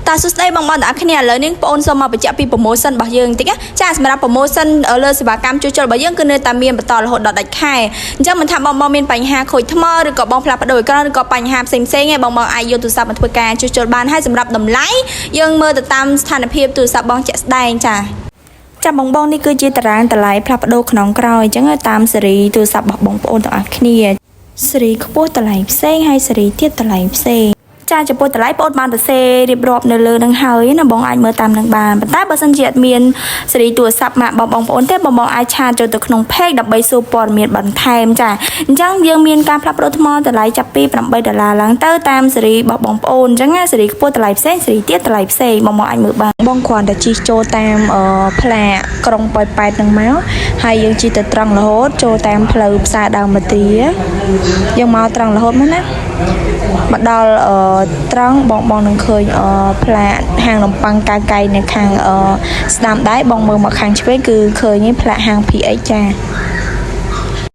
តាសួស្តីបងប្អូនទាំងអស់គ្នាឥឡូវនេះបងប្អូនសូមមកបញ្ជាក់ពី promotion របស់យើងបន្តិចណាចាសម្រាប់ promotion លើសេវាកម្មជួសជុលរបស់យើងគឺនៅតែមានបន្តរហូតដល់ដាច់ខែអញ្ចឹងមិនថាបងបងមានបញ្ហាខូចថ្មឬក៏បងផ្លាស់ប្ដូរអេក្រង់ឬក៏បញ្ហាផ្សេងផ្សេងឯងបងបងអាចយកទូរស័ព្ទមកធ្វើការជួសជុលបានហើយសម្រាប់តម្លៃយើងមើលទៅតាមស្ថានភាពទូរស័ព្ទបងជាក់ស្ដែងចាចាំបងបងនេះគឺជាតារាងតម្លៃផ្លាស់ប្ដូរក្នុងក្រោយអញ្ចឹងតាមស៊េរីទូរស័ព្ទរបស់បងប្អូនទាំងអស់គ្នាស៊េរីខ្ពស់តម្លៃផ្សេងហើយស៊េរីទាបតម្លៃផ្សេង ចាចំពោះតម្លៃបងអូនបានសរសេររៀបរាប់នៅលើនឹងហើយណាបងអាចមើលតាមនឹងបានប៉ុន្តែបើសិនជាអត់មានស៊េរីទូរស័ព្ទម៉ាកបងបងប្អូនទេបងបងអាច chat ចូលទៅក្នុង page ដើម្បីសួរព័ត៌មានបន្ថែមចាអញ្ចឹងយើងមានការផ្លាស់ប្ដូរថ្មតម្លៃចាប់ពី8ដុល្លារឡើងទៅតាមស៊េរីរបស់បងប្អូនអញ្ចឹងណាស៊េរីខ្ពស់តម្លៃផ្សេងស៊េរីទាបតម្លៃផ្សេងបងបងអាចមើលបានបងគ្រាន់តែជិះចូលតាមអឺផ្លាកក្រុងប៉ោយប៉ែតនឹងមកហើយយើងជិះទៅត្រង់រហូតចូលតាមផ្លូវផ្សារដើមមទាយើងមកត្រង់រហូតមកណា មកដល់អឺត្រង់បងបងនឹងឃើញអឺផ្លាកហាងនំប៉័ងកៅកៃនៅខាងអឺស្ដាំដៃបងមើលមកខាងឆ្វេងគឺឃើញឯផ្លាកហាង PH ចា។